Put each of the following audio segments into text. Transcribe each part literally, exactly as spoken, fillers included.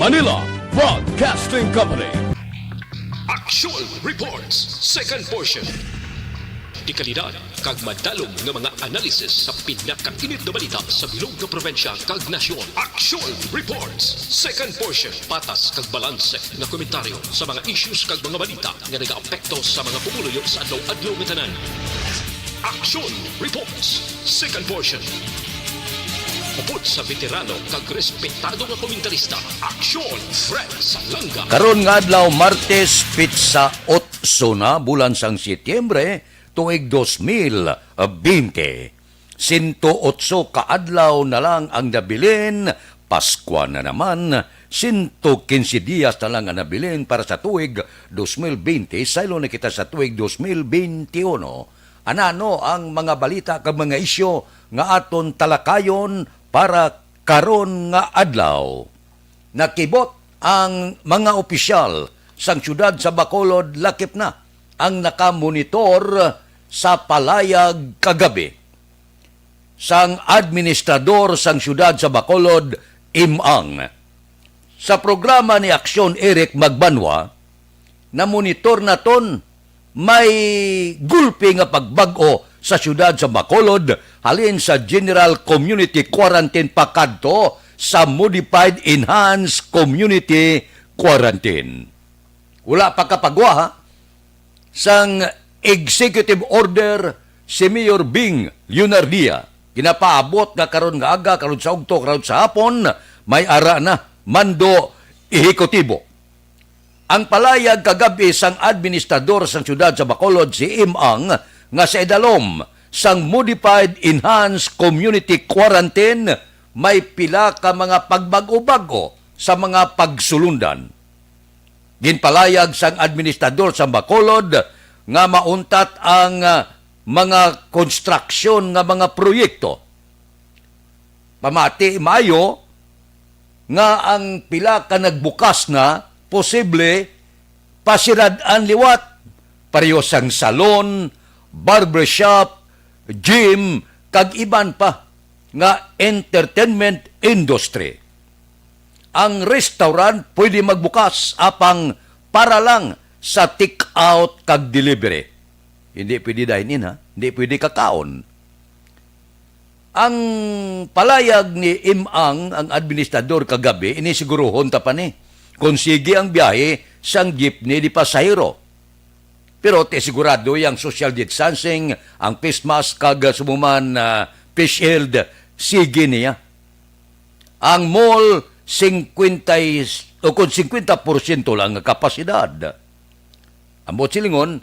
Manila Broadcasting Company. Action Reports, second portion. Dekalidad kag madalom nga mga analisis sa pinakainit nga balita sa bilog nga probinsya kag nasyon. Action Reports, second portion. Patas kag balanse nga komentaryo sa mga issues kag mga balita nga nagaapekto sa mga pumuluyo sa adlaw-adlaw nga tanan. Action Reports, second portion. Upod sa veterano kag respetado nga komentarista, Action Fred Salanga. Karon nga adlaw, Martes, pitsa otso na, bulan sang Setyembre, tuig dos mil bente. Sento otso ka adlaw na lang ang nabilin, Paskwa na naman. Sento kinse dias na lang ang nabilin para sa tuig dos mil bente, saylo na kita sa tuig dos mil benti uno. Anano ang mga balita kag mga isyu nga aton talakayon para karon nga adlaw? Nakibot ang mga opisyal sang siyudad sa Bacolod, lakip na ang nakamonitor sa palayag kagabi sang administrador sang siyudad sa Bacolod, Imang. Sa programa ni Aksyon Eric Magbanwa, namonitor naton may gulpi nga pagbag-o sa siyudad sa Bacolod, halin sa General Community Quarantine pakadto sa Modified Enhanced Community Quarantine. Wala pa kapagwa, ha? Sang executive order si Mayor Bing Leonardia. Ginapaabot nga karon nga aga, karon sa ugto, karon sa hapon, may ara na mando ehekutibo. Ang palayag kagabi sang administrador sang siyudad sa Bacolod, si Imang, nga sa idalom sang Modified Enhanced Community Quarantine, may pila ka mga pagbag-o-bag-o sa mga pagsulundan. Ginpalayag sang administrador sa Bacolod nga mauntat ang, ah, mga konstruksyon nga mga proyekto. Pamati maayo nga ang pila ka nagbukas na posible pasirad-an liwat, pareho sang salon, barbershop, gym, kag iban pa nga entertainment industry. Ang restaurant pwede magbukas, apang para lang sa take-out kag delivery. Hindi pwede dine-in, ha? Hindi pwede kakaon. Ang palayag ni Imang, ang administrador, kagabi, ini siguruhon ta pa ni kung sige ang biyahe sang jeepney di pasahero. Pero ti sigurado yang social distancing, ang face mask kag sumuman, ah, face shield, sige niya. Ang mall, singkwenta o kon singkwenta porsyento lang nga kapasidad. Ambot silingon,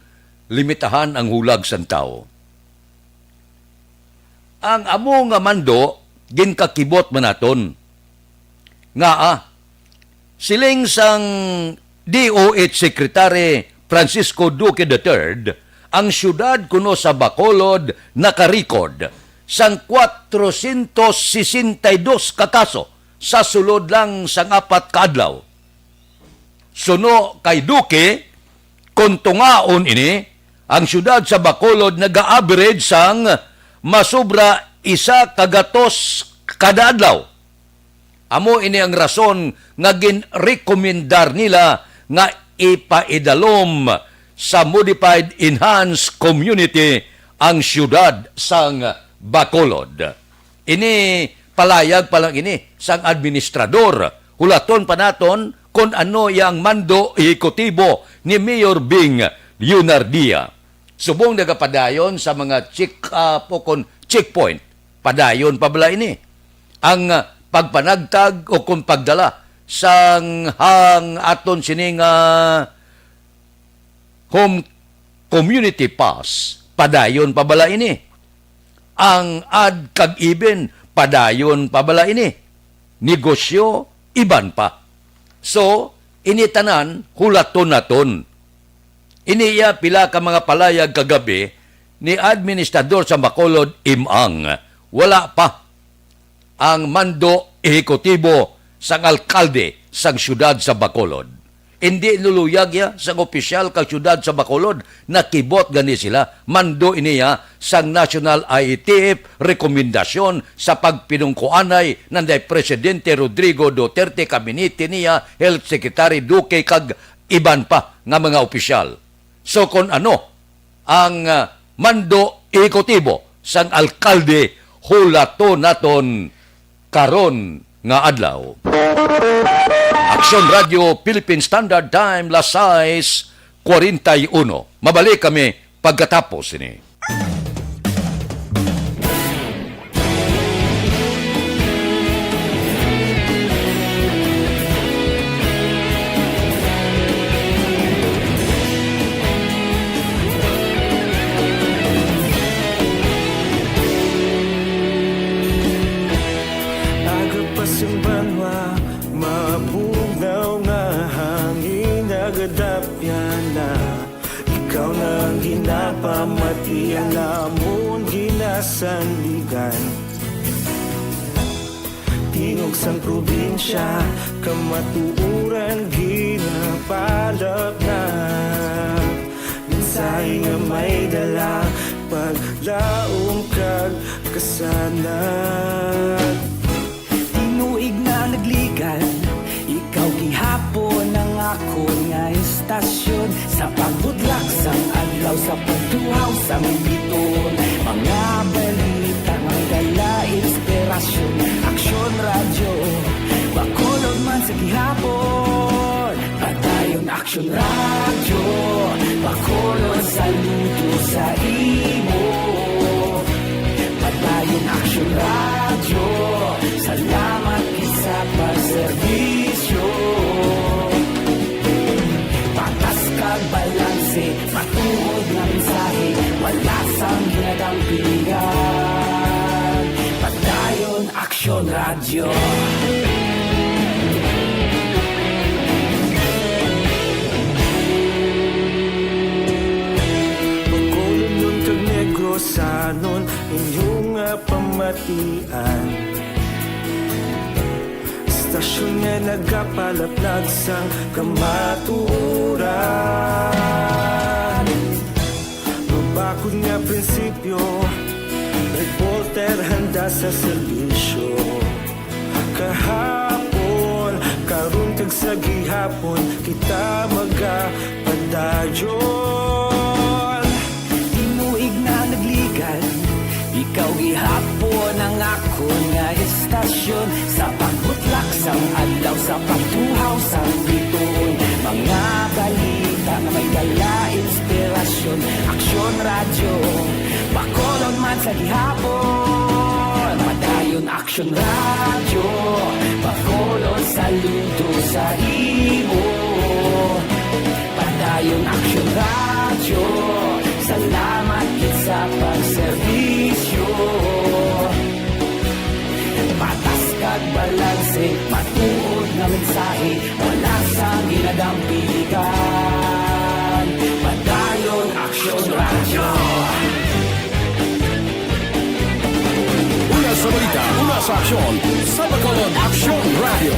limitahan ang hulag sang tawo. Ang amo nga mando ginkakibot man naton. Ngaa, siling sang D O H Secretary Francisco Duque the third, ang siyudad kuno sa Bacolod nakarecord sang kwatrocientos sesenta y dos ka kaso sa sulod lang sang apat ka adlaw. Suno kay Duque, kon tungaon ini, ang siyudad sa Bacolod naga-average sang masobra isa ka gatos kada adlaw. Amo ini ang rason nga ginrekomendar nila nga ipaidalom sa Modified Enhanced Community ang siyudad sang Bacolod. Ini palayag pa lang ini sang administrador. Hulaton pa naton kon ano iya ang mando ehekutibo ni Mayor Bing Leonardia. Subong nagapadayon sa mga check-up o kon checkpoint, padayon pa bala ini. Ang, ah, pagpanagtag o kon pagdala sang hang aton sini nga home community pass, padayon pa bala ini? Ang odd kag even, padayon pa bala ini? Negosyo, iban pa. So, ini tanan hulaton naton. Ini iya pila ka mga palayag kagabi ni Administrador sa Bacolod, Imang. Wala pa ang mando ehekutibo sang alkalde sang siyudad sa Bacolod. Indi nuluyag iya sang opisyal kag siyudad sa Bacolod, nakibot gani sila. Mando ini, ha, sang National I A T F rekomendasyon sa pagpinungkuanay nanday Presidente Rodrigo Duterte, Caminiti niya, Health Secretary Duque, kag iban pa nga mga opisyal. So, kon ano ang, ah, mando ehekutibo sang alkalde, hulaton naton karon nga adlaw. Aksyon Radio Philippine Standard Time, las sais cuarenta y uno. Mabalik kami pagkatapos sini. Aga pa sing banwa, mabugnaw nga hangin nagadapyan na. Ikaw na ang ginapamati, ang amon ginasandigan. Tingog sang probinsya, kamatuoran ginapalapnap. Mensahe nga may dala, paglaom kag kasanag. Tinuig na nagligan, ikaw gihapon ang akon nga estasyon. Sa pagbudlak sang adlaw, sa pagtuhaw sang biton, mga balita nga may dala inspirasyon. Aksyon Radyo, Bacolod man sa gihapon. Padayon Aksyon Radyo, Bacolod, saludo sa imo. Padayon Aksyon Radyo, salamat gid sa pagserbisyo. Patas kag balanse, matuod nga mensahe, wala sang ginadampigan. Padayon Aksyon Radyo. Bacolodnon kag Negrosanon, inyo nga pamatian. Estasyon nga nagapalaplag sang kamatuoran. Mabakod nga prinsipyo, reporter handa sa serbisyo. Kahapon, karon, kag sa gihapon, kita magapadayon. Tinuig na nagligan, ikaw gihapon ang akon nga estasyon. Sa pagbutlak sang adlaw, sa pagtuhaw sang biton, mga balita nga may dala inspirasyon. Aksyon Radyo, Bacolod man sa gihapon. Padayon Aksyon Radyo, Bacolod, saludo sa imo. Padayon Aksyon Radyo, salamat gid sa pagserbisyo. Patas kag balanse, matuod nga mensahe, wala sang ginadampigan. Padayon Aksyon Radyo. Una sa balita, una sa aksyon, sa Bacolod Aksyon Radyo.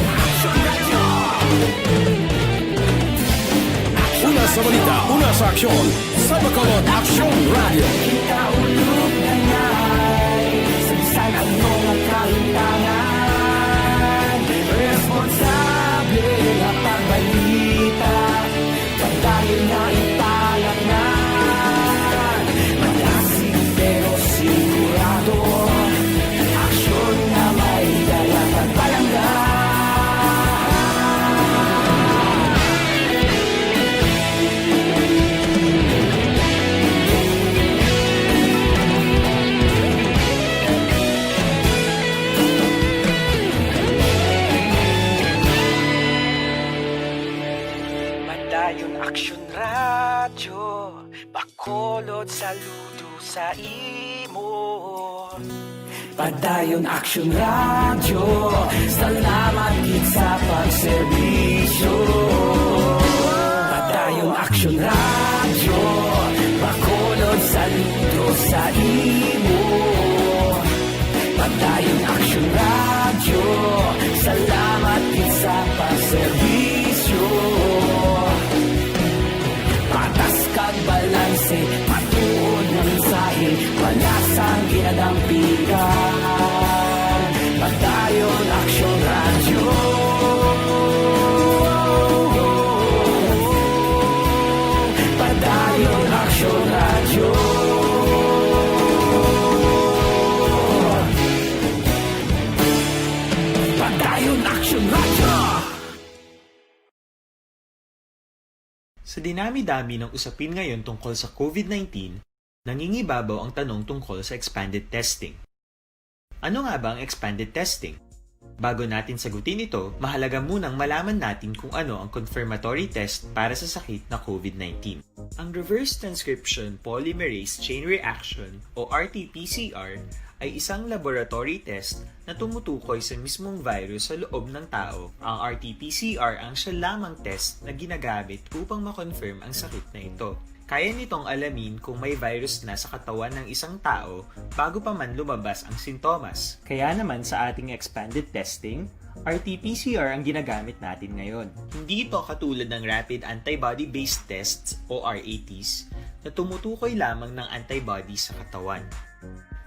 Una sa balita, una sa aksyon, sa Bacolod Aksyon Radyo. Kita ulog na ngay, sa bisan ano nga kahintangan, responsable nga pagbalita, padayon nga ipalangnan. Malasig pero sigurado, aksyon nga may dala pagpalangga. Padayon Aksyon Radyo, Bacolod, saludo sa imo. Padayon Aksyon Radyo, salamat gid sa pagserbisyo. Padayon Aksyon Radyo, Bacolod, saludo sa imo. Padayon Aksyon Radyo, salamat gid sa pagserbisyo. Sa dinami-dami ng usapin ngayon tungkol sa COVID nineteen, nangingibabaw ang tanong tungkol sa expanded testing. Ano nga ba ang expanded testing? Bago natin sagutin ito, mahalaga munang malaman natin kung ano ang confirmatory test para sa sakit na COVID nineteen. Ang reverse transcription polymerase chain reaction o R T P C R ay isang laboratory test na tumutukoy sa mismong virus sa loob ng tao. Ang R T P C R ang siya lamang test na ginagamit upang ma-confirm ang sakit na ito. Kaya nitong alamin kung may virus na sa katawan ng isang tao bago pa man lumabas ang sintomas. Kaya naman sa ating expanded testing, R T P C R ang ginagamit natin ngayon. Hindi ito katulad ng rapid antibody-based tests o R A Ts na tumutukoy lamang ng antibody sa katawan.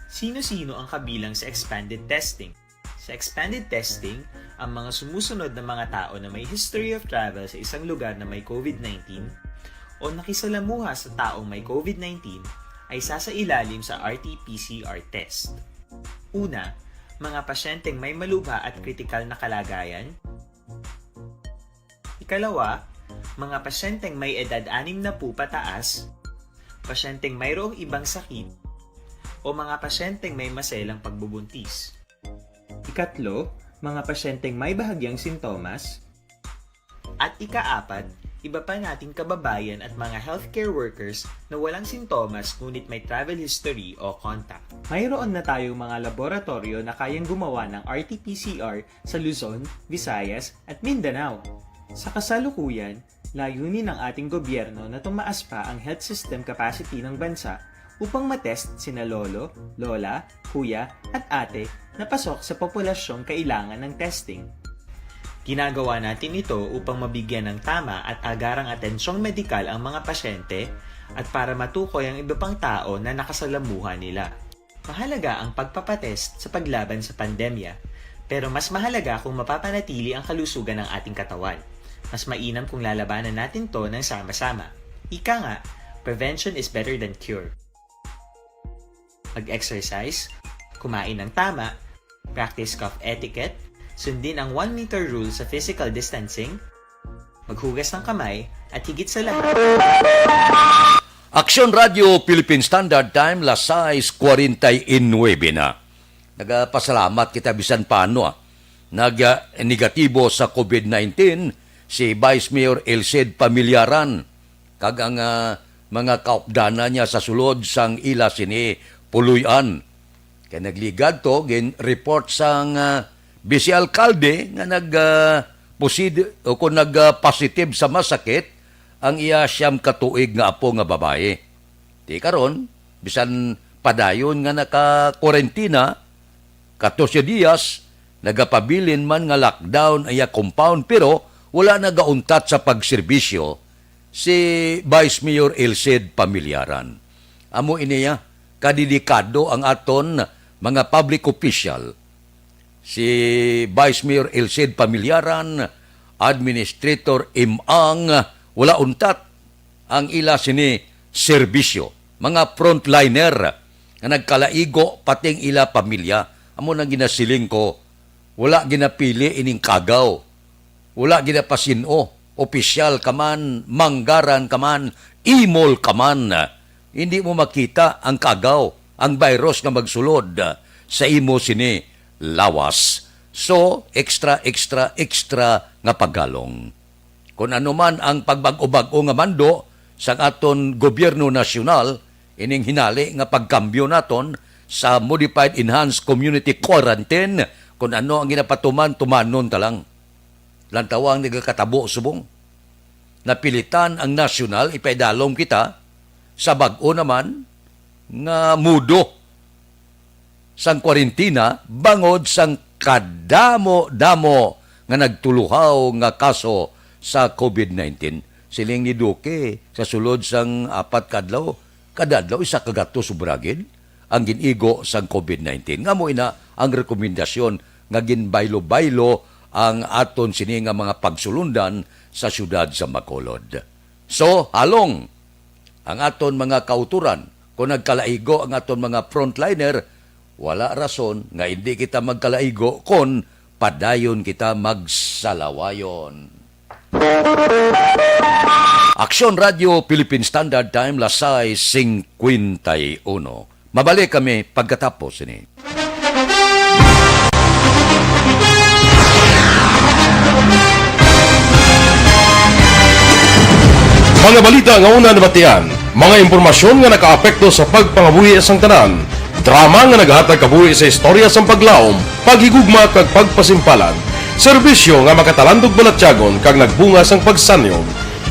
Sino-sino ang kabilang sa expanded testing? Sa expanded testing, ang mga sumusunod na mga tao na may history of travel sa isang lugar na may COVID nineteen o nakisalamuha sa taong may COVID nineteen ay sasailalim sa R T P C R test. Una, mga pasyenteng may malubha at kritikal na kalagayan. Ikalawa, mga pasyenteng may edad anim na po pataas, pasyenteng mayroong ibang sakit, o mga pasyenteng may maselang pagbubuntis. Ikatlo, mga pasyenteng may bahagyang sintomas. At ikaapat, iba pa nating kababayan at mga healthcare workers na walang sintomas ngunit may travel history o contact. Mayroon na tayong mga laboratoryo na kayang gumawa ng R T P C R sa Luzon, Visayas, at Mindanao. Sa kasalukuyan, layunin ng ating gobyerno na tumaas pa ang health system capacity ng bansa upang matest sina lolo, lola, kuya, at ate na pasok sa populasyong kailangan ng testing. Ginagawa natin ito upang mabigyan ng tama at agarang atensyong medikal ang mga pasyente at para matukoy ang iba pang tao na nakasalamuha nila. Mahalaga ang pagpapatest sa paglaban sa pandemya, pero mas mahalaga kung mapapanatili ang kalusugan ng ating katawan. Mas mainam kung lalabanan natin to ng sama-sama. Ika nga, prevention is better than cure. Mag-exercise, kumain ng tama, practice cough etiquette, sundin ang one meter rule sa physical distancing, maghugas ng kamay, at higit sa lahat, Aksyon Radio Philippine Standard Time, las sais cuarenta y nueve na. Nagapasalamat kita bisan paano, ah. Nag, ah, negatibo sa COVID nineteen si Vice Mayor Elcid Pamillaran kag ang, ah, mga kaupdanan niya sa sulod sang ila sini puloy-an. Kay nagligad to, gin-report sang, ah, vice alkalde nga nag, ah, posid-, o kung nag, ah, positive sa masakit ang iya siyam ka tuig nga apo nga babayi. Ti karon, bisan padayon nga naka-quarantena, katorse dias, nagapabilin man nga lockdown ang iya compound, pero wala nagauntat sa pagserbisyo si Vice Mayor Elcid Pamillaran. Amo ini, ah, kadedikado ang aton mga public official. Si Vice Mayor Elcid Pamillaran, Administrator Imang, wala untat ang ila sini serbisyo. Mga frontliner nga nagkalaigo, pati ang ila pamilya. Amo nang ginasiling ko, wala ginapili ining kagaw. Wala ginapasin-o, opisyal ka man, manggaran ka man, imol ka man. Hindi mo makita ang kagaw, ang virus nga magsulod sa imo sini lawas. So, extra, extra, extra nga paggalong. Kon ano man ang pagbag-obag-o nga mando sang aton gobyerno nasyonal, ining hinali nga pagkambyo naton sa modified enhanced community quarantine, kon ano ang ginapatuman, tumanon ta lang. Lantawa ang nagakatabo subong. Napilitan ang nasyonal, ipaidalom kita sa bag-o naman nga modo sang kwarentina bangod sang kadamo-damo nga nagtuluhaw nga kaso sa COVID nineteen. Siling ni Duque, sa sulod sang apat ka adlaw, kada adlaw isa ka gatos sobra gid ang gin-igo sang COVID nineteen. Nga amo ina ang rekomendasyon nga ginbaylo-baylo ang aton sini nga mga pagsulundan sa siyudad sa Bacolod. So, halong ang aton mga kautoran, kon nagkalaigo ang aton mga frontliner, wala rason nga indi kita magkalaigo kon padayon kita magsalawayon. Aksyon Radio Philippine Standard Time, las sais cincuenta y uno. Mabalik kami pagkatapos sini. Mga balita nga una nabatian, mga impormasyon nga nakaapekto sa pagpangabuhi sang tanan, drama nga nagahatag kabuhi sa istorya sang paglaom, paghigugma kag pagpasimpalan, serbisyo nga makatalandog balatyagon kag nagbunga sang pagsanyog.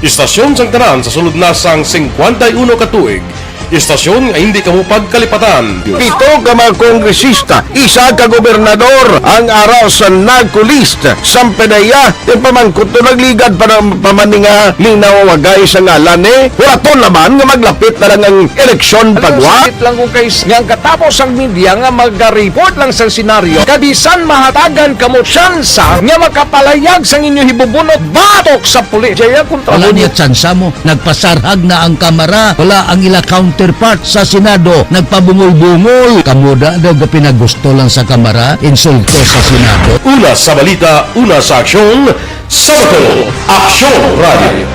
Istasyon sang tanan sa sulod na sang cincuenta y uno ka tuig. Istasyon nga hindi kamo pagkalipatan. Pito ka mga kongresista, isa ka gobernador ang ara sa NAGCO list. Sampanaya, yung pamangkot to nagligad pa ng pamaninga, linaw wagay sa ngalan ni. Huraton naman nga maglapit na lang ang eleksyon. Alam mo, pagwa. Sakit lang kung kay s-, nga ang katapos ang media nga mag-report lang sa senaryo, kabisan mahatagan kamo tsansa nga makapalayag sang inyo hibubunot batok sa pulis. Jaya kontra. Wala mo niya tsansa mo. Nagpasarhag na ang Kamara. Wala ang ila counterpart sa Senado. Nagpabungol-bungol. Kamo da daw ga pinagusto lang sa Kamara, insulto sa Senado. Una sa balita, una sa aksyon, sa Bacolod, Aksyon Radio.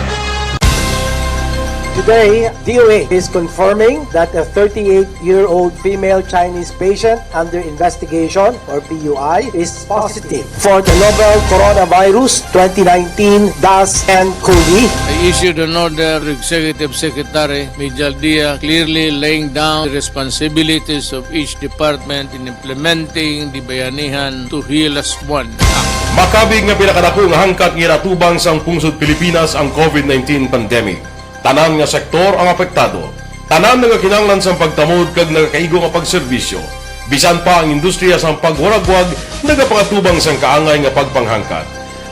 Today, D O A is confirming that a thirty-eight-year-old female Chinese patient under investigation, or P U I, is positive for the novel coronavirus twenty nineteen dash N cov. I issued an order to Executive Secretary Mijal Dia, clearly laying down the responsibilities of each department in implementing the Bayanihan to Heal Us One Act. Makabig nga pinakadako nga hangkat nga ginatubang sang pungsod Pilipinas ang covid nineteen pandemic. Tanan nga sektor ang apektado. Tanan nagakinahanglan sang pagtamod kag nagakaigo nga pagserbisyo. Bisan pa ang industriya sang pagwaragwag nagapangatubang sang kaangay nga pagpanghangkat.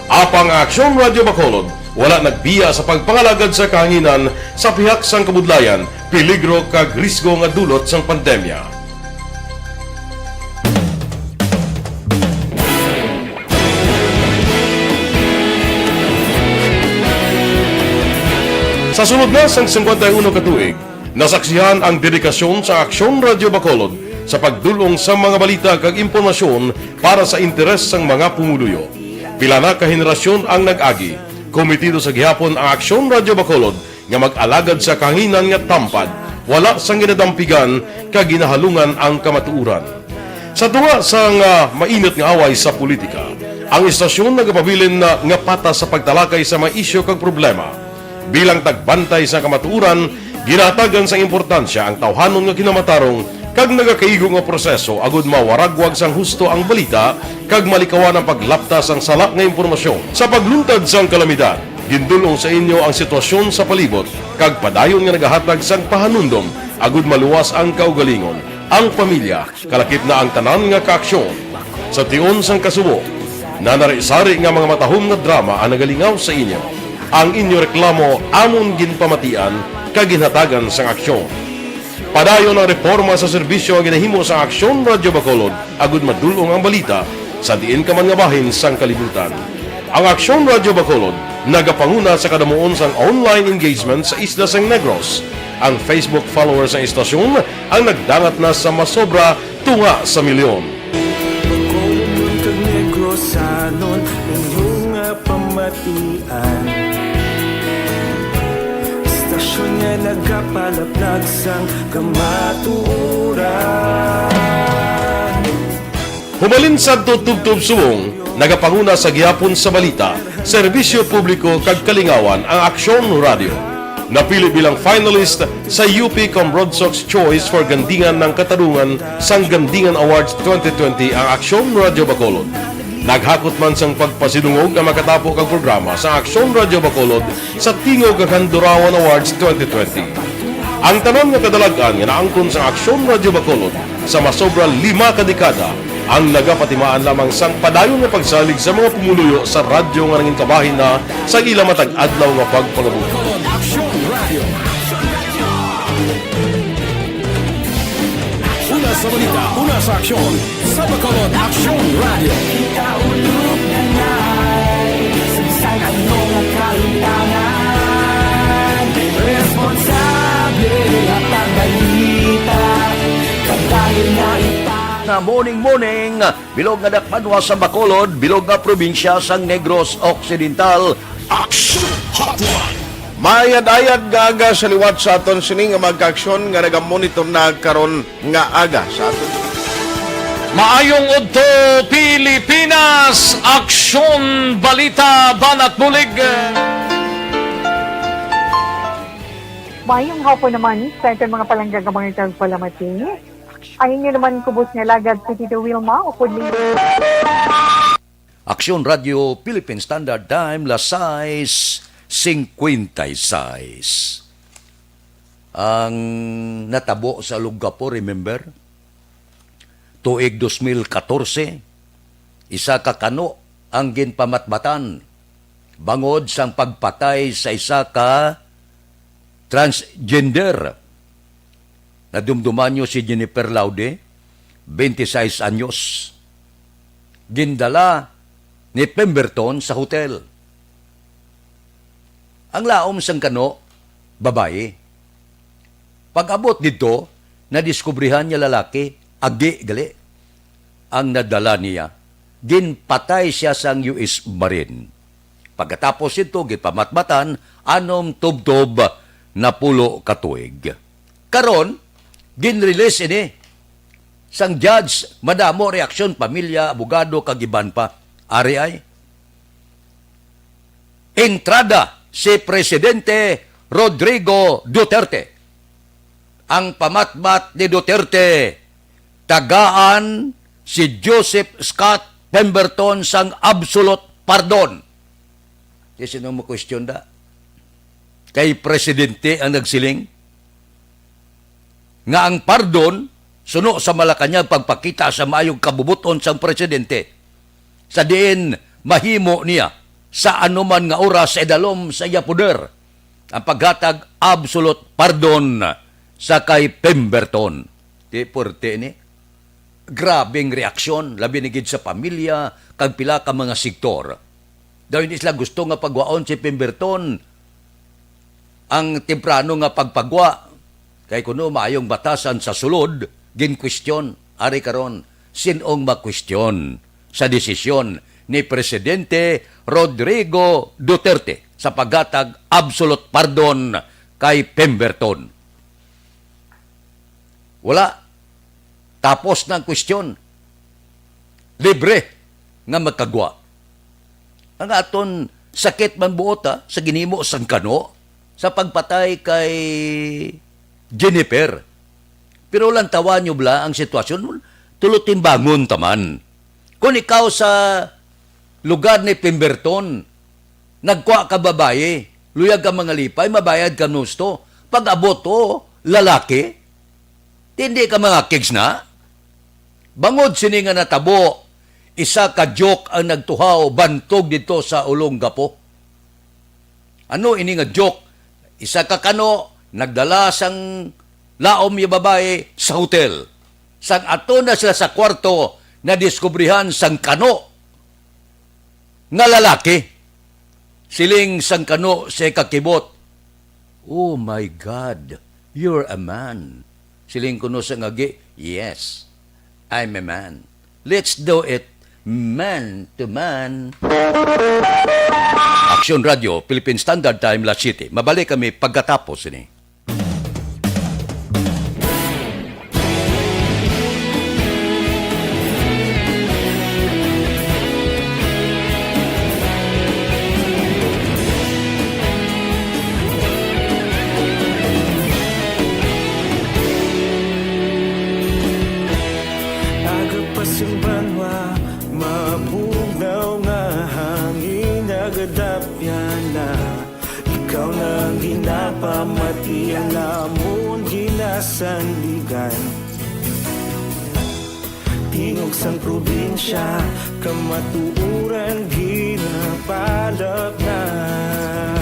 Apang ang Aksyon Radio Bacolod wala nagbiya sa pagpangalagad sa kahanginan sa pihak sang kabudlayan, peligro kag risgo nga dulot sang pandemya. Sa sulod na sang cincuenta y uno ka tuig, nasaksihan ang dedikasyon sa Aksyon Radio Bacolod sa pagdul-ong sa mga balita kag impormasyon para sa interes sang mga pumuluyo. Pila na ka henerasyon ang nag-agi. Kometido sa gihapon ang Aksyon Radio Bacolod nga mag-alagad sa kahanginan nga tampad, wala sang ginadampigan kag ginahalungan ang kamatuoran. Sa tunga sang, ah, mainit nga away sa politika, ang istasyon nagapabilin na nga patas sa pagtalakay sa mga isyu kag problema. Bilang tagbantay sa kamatuoran, ginahatagan sang importansya ang tawhanon nga kinamatarong kag nagakaigo nga proseso agud mawaragwag sang husto ang balita kag malikawan ang paglapta sang sala nga impormasyon. Sa pagluntad sang kalamidad, gindul-ong sa inyo ang sitwasyon sa palibot kag padayon nga nagahatag sang pahanumdom agud maluwas ang kaugalingon, ang pamilya, kalakip na ang tanan nga kaaksyon. Sa tion sang kasubo, nanari-sari nga mga matahom nga drama ang nagalingaw sa inyo. Ang inyo reklamo amon ginpamatian kag ginhatagan sang aksyon. Padayon ang reporma sa serbisyo nga ginahimo sang Aksyon Radio Bacolod agud madul-ong ang balita sa diin ka man nga bahin sang kalibutan. Ang Aksyon Radio Bacolod nagapanguna sa kadamuon sang online engagement sa isla sang Negros. Ang Facebook followers sang istasyon ang nagdangat na sa masobra tunga sa milyon. Bacolod kag Negros, sanon inyo nga pamatian. Istasyon nga nagapalaplag sang kamatuoran. Humalin sadto tubtob subong, nagapanguna sa gihapon sa balita, serbisyo publiko kag kalingawan ang Aksyon Radio. Napili bilang finalist sa U P Cambronsox Choice for Gandingan ng Katarungan sang Gandingan Awards twenty twenty ang Aksyon Radio Bacolod. Naghakot man sang pagpasidungog ang makatapo kag programa sa Aksyon Radio Bacolod sa Tingog kag Handurawan Awards twenty twenty. Ang tanan nga kadalag-an nga naangkon sa Aksyon Radio Bacolod sa masobra lima ka dekada ang nagapatimaan lamang sang padayon nga pagsalig sa mga pumuluyo sa radyo nga nangin kabahin na sa ila matag adlaw nga pagpangabuhi. Una sa balita, una sa aksyon, sa Bacolod Aksyon Radio. Sa ano nga kahimtangan, responsable ang pagbalita, kabahin na ita. Na morning, morning, bilog nga dakbanwa sa Bacolod, bilog nga probinsya sang Negros Occidental. Action Hotline. Maayad-ayad nga aga sa liwat sa aton sini nga mga kaaksyon nga nagamonitor na karon nga aga sa aton. Maayong udto, Pilipinas! Aksyon, balita, banat bulig. Maayong hapon naman sa aton mga palangga nga mga tagpalamati. Ang inyo naman kubos nga alagad si Tito Wilma, upod ninyo. Aksyon Radio Philippine Standard Time, las sais cincuenta y seis. Ang natabo sa Olongapo, remember? Tuig dos mil katorse, isa ka kano ang ginpamatbatan bangod sang pagpatay sa isa ka transgender. Nadumduman niyo si Jennifer Laude, twenty-six anyos. Gindala ni Pemberton sa hotel. Ang laom sang kano, babayi. Pag-abot didto, nadiskubrihan niya lalaki, agi gali ang nadala niya. Ginpatay siya sang U S Marine. Pagkatapos nito, gipamatbatan anom tubtob napulo ka tuig. Karon, ginrelease ini sang judge. Madamo reaksyon, pamilya, abogado, kag iban pa. Ari ay entrada si Presidente Rodrigo Duterte. Ang pamatbat ni Duterte, tagaan si Joseph Scott Pemberton sang absolute pardon. Di sino mo question da? Kay presidente ang nagsiling nga ang pardon suno sa Malacañang pagpakita sa maayong kabubuton sang presidente, sa diin mahimo niya sa anuman nga oras sa idalom sa iya poder ang paghatag absolute pardon sa kay Pemberton. Di puwerte ni. Grabing reaksyon, labi na gid sa pamilya kag pila ka mga sektor. Daw hindi sila gusto nga pagwaon si Pemberton ang temprano nga pagpagwa, kay kuno maayong batasan sa sulod, ginkwestiyon. Ari karon, sin-ong makwestiyon sa desisyon ni Presidente Rodrigo Duterte sa paghatag absolute pardon kay Pemberton? Wala. Tapos na ang kwestiyon. Libre nga magkagwa. Ang aton sakit man buot, ha, sa ginhimo sang kano sa pagpatay kay Jennifer. Pero lantawan nyo bala ang sitwasyon, tulo timbangon taman. Kung ikaw sa lugar ni Pemberton, nagkuha ka babayi, luyag ka mangalipay, mabayad ka ng husto. Pag-abot, oh, lalaki, hindi ka mga kigs na. Bangod sini nga natabo, isa ka joke ang nagtuhaw bantog dito sa Olongapo. Ano ini nga joke? Isa ka kano nagdala sang laom nga babayi sa hotel. Sang ato na sila sa kwarto, nadiskubrihan sang kano nga lalaki. Siling sang kano sa ikakibot, "Oh my God, you're a man." Siling kuno sa ngagi, "Yes, I'm a man. Let's do it man to man." Aksyon Radio, Philippine Standard Time, las siyete. Mabalik kami pagkatapos ini. Aga pa sing banwa, mabugnaw nga hangin, nagadapyan na. Ikaw na ang ginapamati, ang amon ginasandigan. Tingog sang probinsya, kamatuoran ginapalapnap.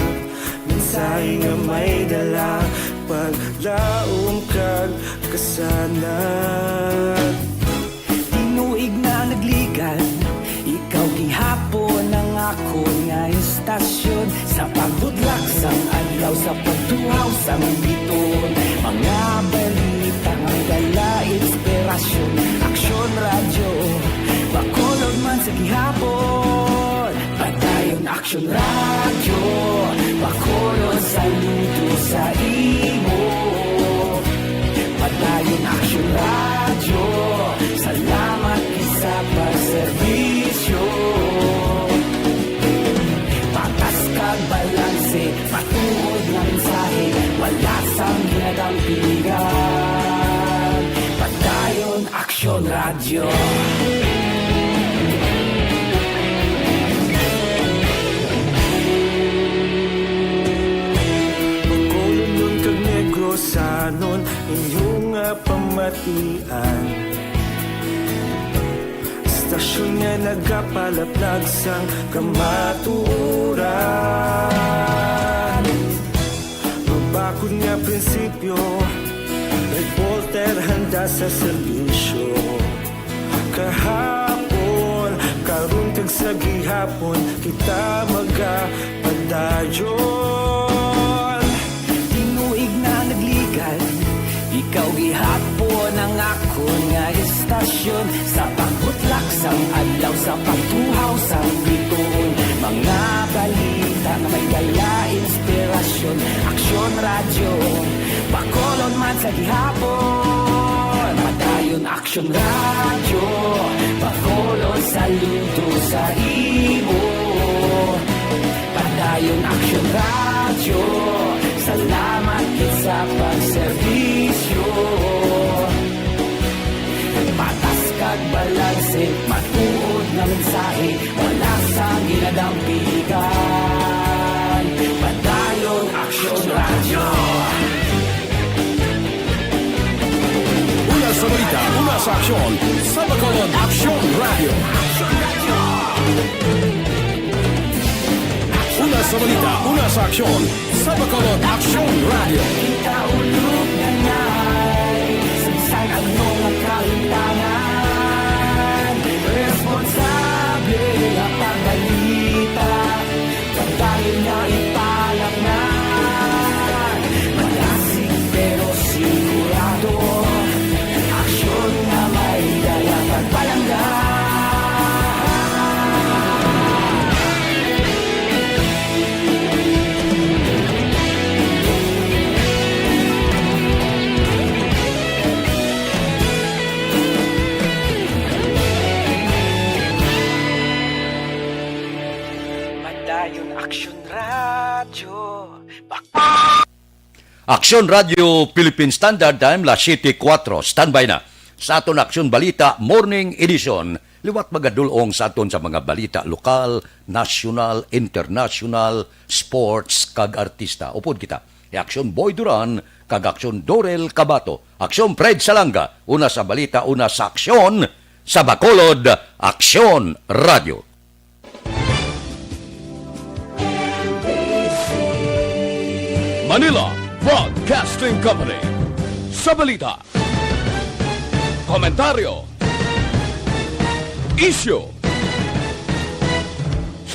Mensahe nga may dala, paglaom kag kasanag. Tinuig na nagligan, ikaw gihapon ang akon nga istasyon. Sa pagbudlak sang adlaw, sa pagtuhaw sang biton, mga balita nga dala inspirasyon. Aksyon Radyo, Bacolod man sa gihapon. Padayon Aksyon Radyo, Bacolod sa Radyo. Bacolodnon kag Negrosanon, inyo nga pamatian. Istasyon nga nagapalaplag sang kamatuoran. Mabakod nga prinsipyo, reporter handa sa serbisyo. Kahapon, karon kag sa gihapon, kita magapadayon. Tinuig na nagligad, ikaw gihapon ang akon nga istasyon. Sa pagbutlak sang adlaw, sa pagtuhaw sang bituon, mga balita nga may dala inspirasyon. Aksyon Radyo, Bacolod man sa gihapon. Padayon Aksyon Radyo, Bacolod, saludo sa imo. Padayon Aksyon Radyo, salamat gid sa pagserbisyo. Patas kag balanse, matuod nga mensahe, wala sang ginadampigan. Padayon Aksyon Radyo. Una sa balita, una sa aksyon, sa Bacolod Aksyon Radyo. Una sa balita, una sa aksyon, sa Bacolod Aksyon Radyo. Kita ulog na ngay, saysay ang mga kalimtangan. Responsable nga pagbalita, pagdali nga ipalaknan. Malasig pero sigurado, aksyon nga may dala pagpalangga. Padayon Aksyon Radyo. Aksyon Radyo Philippine Standard Time, las siete cuatro. Standby na sa aton Aksyon Balita Morning Edition. Liwat magadul-ong sa aton sa mga balita lokal, nasyonal, internasyonal, sports, kag artista. Upod kita ni Aksyon Boy Duran kag Aksyon Dorel Cabato. Aksyon Fred Salanga, una sa balita, una sa aksyon, sa Bacolod Aksyon Radyo. Manila Broadcasting Company. Sa balita, komentaryo, isyu,